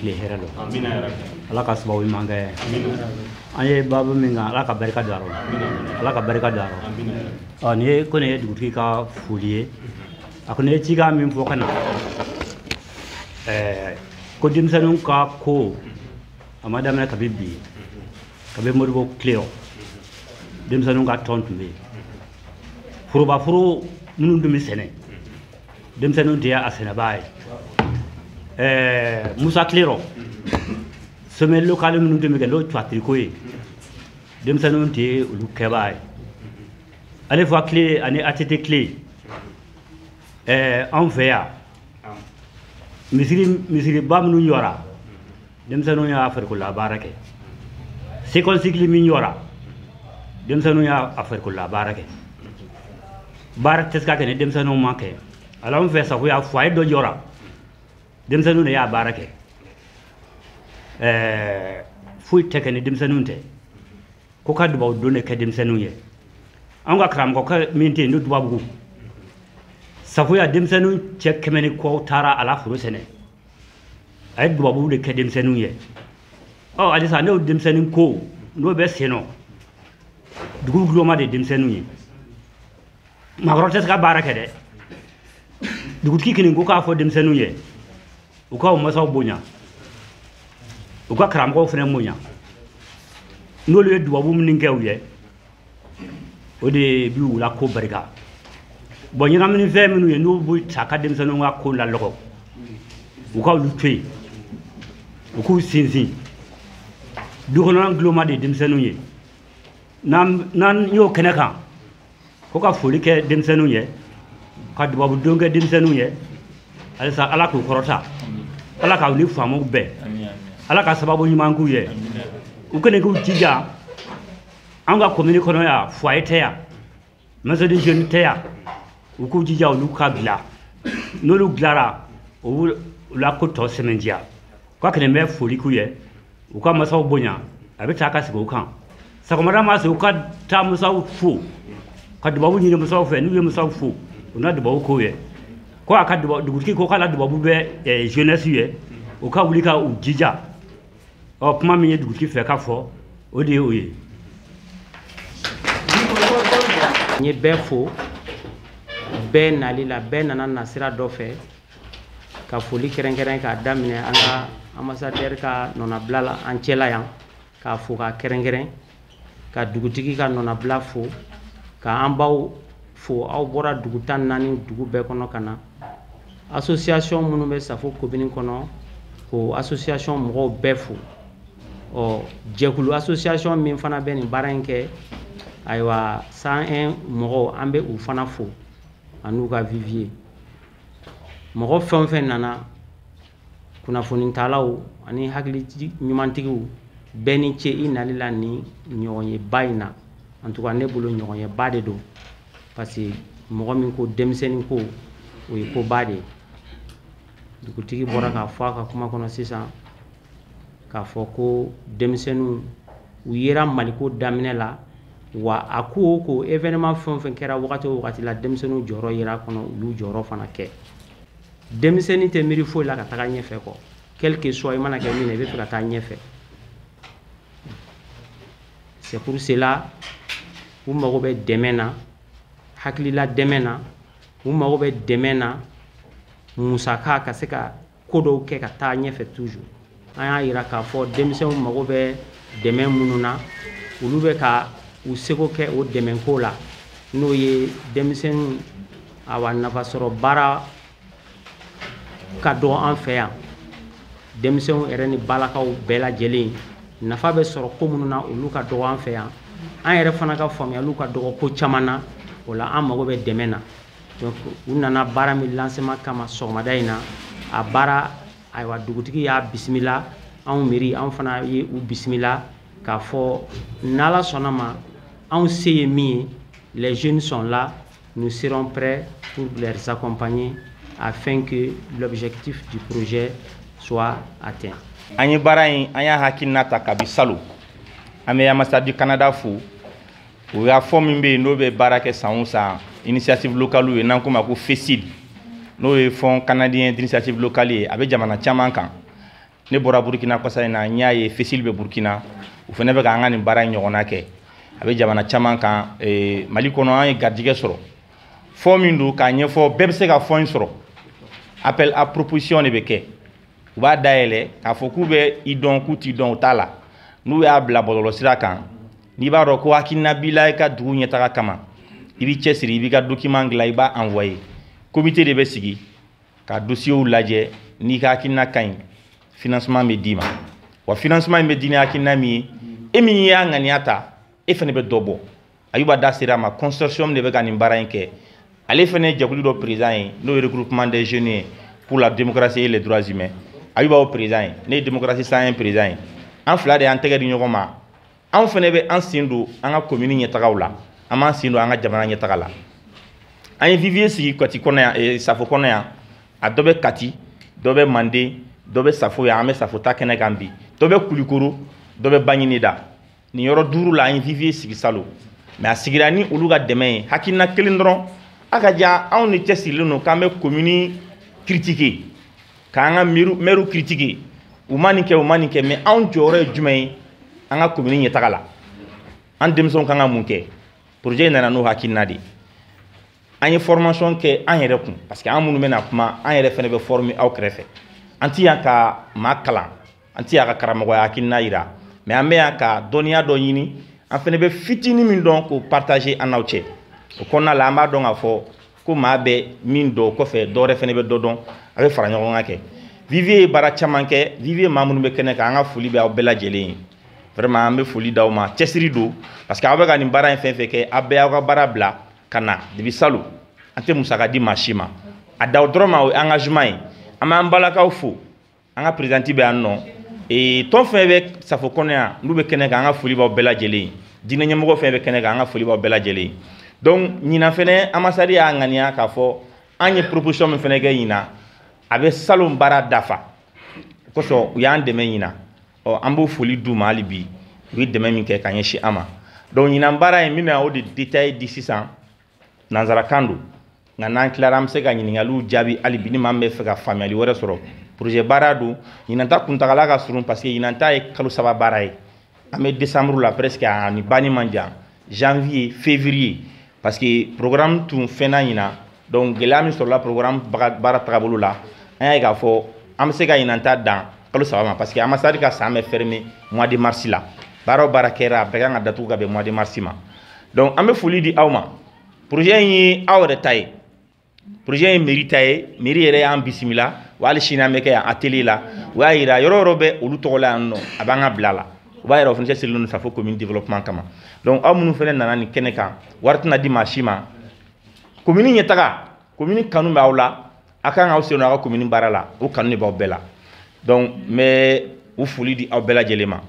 tile hɛrɛ lɔ. Ala ka sababu ɲuman kɛ. An ye baabu min kan, Ala ka barika don a rɔ. Ala ka barika don a rɔ. Ɔ nin ye ko nin ye dugutigi ka foli ye. A ko nin ye cikan min fɔ ka na. Ko denmisɛnninw ka ko a ma daminɛ kabi bi, kabi Modibo tile rɔ. Denmisɛnninw ka tɔn tun bɛ yen. Forobaforo minnu tun bɛ sɛnɛ, denmisɛnninw de ye a sɛnɛbaa ye. Musa tile rɔ, semaine locale minnu tun bɛ kɛ n'o ye tuwatiriko ye, denmisɛnninw de ye olu kɛbaa ye. Alifa tile ani ATT tile, anw fɛ yan misiriba minnu jɔra, denmisɛnninw y'a farikolola baara kɛ. Second cycle min jɔra, denmisɛnninw y'a farikolola baara kɛ. Baara tɛ se ka kɛ ni denmisɛnninw ma kɛ. Alors anw fɛ Safoya, foyer dɔ jɔra, denmisɛnninw de y'a baara kɛ. Foyi tɛ kɛ ni denmisɛnninw tɛ. Ko ka dubabu don de kɛ denmisɛnninw ye. Anw ka karamɔgɔkɛ min tɛ yen n'o Dubabugu, Safoya denmisɛnninw cɛ 100 ni kɔ taara a la foro sɛnɛ, a ye dubabu de kɛ denmisɛnninw ye. Ɔ halisa n'o denmisɛnnin ko n'o bɛ sen nɔ, dugu guloma de ye denmisɛnninw ye. Maakɔrɔ tɛ se ka baara kɛ dɛ. Dugutigi kelen ko k'a fɔ denmisɛnninw ye, u ka u masaw bonya, u ka karamɔgɔw fana bonya. N'olu ye dubabu minnu kɛ u ye, o de bi u la ko barika. Bon, ɲɛnaminifɛn minnu ye n'u bɛ ta ka denmisɛnninw ka ko lalɔgɔ, u ka olu to yen, u k'u sinsin. Du kɔnɔna guloma de ye denmisɛnninw ye. N'an y'o kɛnɛ kan, ko ka foli kɛ denmisɛnninw ye, ka dubabu don kɛ denmisɛnninw ye, halisa Ala k'u kɔrɔta, Ala k'u ni faamaw bɛn, Ala ka sababu ɲuman k'u ye. U kɔni k'u jija, an ka commune kɔnɔ yan, foyer tɛ yan, maison de jeunes tɛ yan, u k'u jija olu ka dilan. N'olu dilara, o b'u la ko tɔ sɛmɛntiya. K'a kɛnɛ bɛ foli k'u ye, u ka masaw bonya, a bɛ taa ka sigi u kan. Sɔgɔmada ma se, u ka taa masaw fo, ka dubabu ɲini masaw fɛ. N'u ye masaw fo, u na dubabu k'u ye. Ko a ka dugutigi ko k'a la dubabu bɛ jeunesse ye, u ka wuli ka u jija. Ɔ kuma min ye dugutigi fɛ ka fɔ, o de ye o ye. N ye bɛɛ fo, bɛɛ nali la, bɛɛ nana nasira dɔ fɛ, ka foli kɛrɛnkɛrɛn k'a daminɛ an ka ambassadeur ka nɔnabila la an cɛla yan, k'a fo k'a kɛrɛnkɛrɛn, ka dugutigi ka nɔnabila fo, ka an baw fo. Aw bɔra dugu 14 dugu bɛɛ kɔnɔ ka na. Association minnu bɛ Safo commune kɔnɔ, k'o association mɔgɔw bɛɛ fo. Ɔ jɛkulu association min fana bɛ nin baara in kɛ, ayiwa 101 mɔgɔw, an bɛ u fana fo an'u ka vivier. Mɔgɔ fɛn o fɛn nana, kunnafonitalaw ani hakili ɲumantigiw bɛɛ ni ce i nali la nin ɲɔgɔnyeba in na. En tout cas ne bolo ɲɔgɔnyeba de don, parce que mɔgɔ min ko denmisɛnnin ko, o ye koba de ye. Dugutigi bɔra k'a fɔ a ka kuma kɔnɔ sisan k'a fɔ ko denmisɛnninw u yera Maliko daminɛ la, wa a ko o ko événement fɛn o fɛn kɛra wagati o wagati la, denmisɛnninw jɔyɔrɔ yera a kɔnɔ, u y'u jɔyɔrɔ fana kɛ. Denmisɛnnin tɛ miiri foyi la ka taga ɲɛfɛ kɔ, quel que soit i mana kɛ min na, i bɛ fɛ ka taa ɲɛfɛ. C'est pour cela u mago bɛ dɛmɛ na, hakilila dɛmɛ na, u mago bɛ dɛmɛ na musaka ka se ka ko dɔw kɛ ka taa ɲɛfɛ toujours. An y'a yira k'a fɔ denmisɛnw mago bɛ dɛmɛ minnu na, olu bɛ ka u seko kɛ o dɛmɛko la, n'o ye denmisɛnninw awa nafasɔrɔ baara ka dɔgɔ an fɛ yan. Denmisɛnw yɛrɛ ni balakaw bɛɛ lajɛlen nafa bɛ sɔrɔ ko minnu na, olu ka dɔgɔ an fɛ yan. An yɛrɛ fana ka faamuyaliw ka dɔgɔ ko caman na, o la an mago bɛ dɛmɛ na. Donc u nana baara min lancement kama sɔgɔmada in na, a baara ayiwa dugutigi y'a bisimila, anw miiri anw fana ye u bisimila k'a fɔ n'Ala sɔnna ma, anw se ye min ye. Les jeunes sont là, nous serons prêts pour les accompagner afin que l'objectif du projet soit atteint. An ye baara in, an y'a hakilina ta kabi salon. An bɛ ambassade du Canada fo, o y'a fɔ min bɛ yen n'o bɛ baara kɛ san o san initiative locale ye, n'an k'o ma ko FECID, n'o ye Fonds canadien d'initiative locale ye, a bɛ jamana caman kan. Ne bɔra Burkina kɔsa in na, n y'a ye FESIL bɛ Burkina, u fana bɛ k'an ka nin baara in ɲɔgɔnna kɛ. A bɛ jamana caman kan. Mali kɔnɔ, an ye garijɛgɛ sɔrɔ. Fɔ min don k'a ɲɛfɔ, bɛɛ bɛ se ka fɔ in sɔrɔ. Appel à proposition de bɛ kɛ. U b'a dayɛlɛ k'a fɔ k'u bɛ i dɔn, k'u t'i dɔn, u t'a la. N'u y'a bila bɔlɔlɔsira kan, n'i b'a dɔn ko hakilina b'i la i ka dugu ɲɛtaga kama, i b'i cɛsiri, i b'i ka document dilan, i b'a envoyer. Comité de bɛ sigi ka dossiers lajɛ. N'i ka hakilina ka ɲi, financement bɛ d'i ma. Wa financement in bɛ di ni hakilina min ye, e min y'a ŋaniya ta, e fana bɛ dɔ bɔ. Ayuba da sera a ma, consortium de bɛ ka nin baara in kɛ. Ale fana ye jɛkulu dɔ président ye, n'o ye Regroupement des jeunes ye pour la démocratie et les droits humains. Ayuba y'o président ye, ne ye Démocratie 101 président ye. An fila de y'an tɛgɛ di ɲɔgɔn ma. Anw fana bɛ an sen don an ka commune ɲɛtagaw la, an b'an sen don an ka jamana ɲɛtaga la. An ye vivier sigi Kati kɔnɔ yan, Safo kɔnɔ yan. A dɔ bɛ Kati, dɔ bɛ Manden, dɔ bɛ Safo yan, an bɛ Safo ta kɛnɛ kan bi, dɔ bɛ Kulikoro, dɔ bɛ Baɲinida. Nin yɔrɔ 5 la, an ye vivier sigi salon, mais a sigira ni olu ka dɛmɛ ye. Hakilina kelen dɔrɔn a ka diya, anw ni cɛsirilen don k'an bɛ commune critiquer, k'an ka maire critiquer, u ma nin kɛ, u ma nin kɛ, mais anw jɔyɔrɔ ye jumɛn ye an ka commune ɲɛtaga la? An denmisɛnw kan ka mun kɛ? Projet in nana n'o hakilina de ye. An ye formation kɛ an yɛrɛ kun, parce que an minnu bɛna kuma, an yɛrɛ fana bɛ former aw kɛrɛfɛ. An ti yan ka maa kalan, an ti yan ka karamɔgɔya hakilina yira, mais an bɛ yan ka dɔnniya dɔ ɲini. An fana bɛ fitinin min dɔn, k'o partager an n'aw cɛ. O kɔnɔna la, an b'a dɔn k'a fɔ ko maa bɛ min dɔn, o kɔfɛ dɔwɛrɛ fana bɛ dɔ dɔn, a bɛ fara ɲɔgɔn kan kɛ. Vivier ye baara caman kɛ. Vivier maa minnu bɛ kɛnɛ kan, an ka foli bɛ aw bɛɛ lajɛlen ye. Vraiment, an bɛ foli d'aw ma. Cɛsiri don, parce que aw bɛ ka nin baara in fɛn fɛn kɛ, aw bɛɛ y'aw ka baara bila ka na depuis salon. An tɛ musaka di maa si ma, a da o dɔrɔn ma, o ye engagement ye. An b'an balakaw fo, an ka présidente bɛ yan nɔ. Tɔn fɛn bɛ Safo kɔnɔ yan, n'u bɛ kɛnɛ kan, an ka foli b'aw bɛɛ lajɛlen ye. Diinɛ ɲɛmɔgɔ fɛn bɛ kɛnɛ kan, an ka foli b'aw bɛɛ lajɛlen ye. Donc ɲinan fɛnɛ, ambassade y'a ŋaniya k'a fɔ an ye proposition min fɛnɛ kɛ ɲinan, a bɛ salon baara dafa. O kosɔn u y'an dɛmɛ ɲinan. Ɔ, an b'o foli d'u ma hali bi, u ye dɛmɛ min kɛ ka ɲɛsin an ma. Donc ɲinan baara in, n bɛna o de détail di sisan. Nanzarakan don, nka n'an tilara, an bɛ se ka ɲininkaliw jaabi hali bi, ni maa min bɛ fɛ ka faamuyali wɛrɛ sɔrɔ. Projet baara don. Ɲinan ta kuntagala ka surun, parce que ɲinan ta ye kalo 3 baara ye. An bɛ décembre la presque, a ni banni man jan, janvier, février, parce que programme tun fɛnna ɲinan. Donc gɛlɛya min sɔrɔla programme baara tagabolo la, an y'a ye k'a fɔ an bɛ se ka ɲinan ta dan kalo 3 ma, parce que ambassade ka san bɛ fermer mois de mars la. Baara o baara kɛra, a bɛɛ kan ka datugu ka bɛn mois de mars ma. Donc an bɛ foli di aw ma. Projet in ye aw yɛrɛ ta ye, projet in mairie ta ye. Mairie yɛrɛ y'an bisimila wa. Hali sini an bɛ kɛ yan atelier la, u y'a yira yɔrɔ yɔrɔ bɛ olu tɔgɔ la yan nɔ, a b'an ka bila la. U b'a yira o fana cɛsirilen don Safo commune développement kama. Donc aw minnu fana nana nin kɛnɛ kan, wari tɛna di maa si ma. Commune ɲɛtaga, commune kanu bɛ aw la, a kan k'aw sen don aw ka commune baara la, o kanu de b'aw bɛɛ la. Donc n bɛ u foli di aw bɛɛ lajɛlen ma.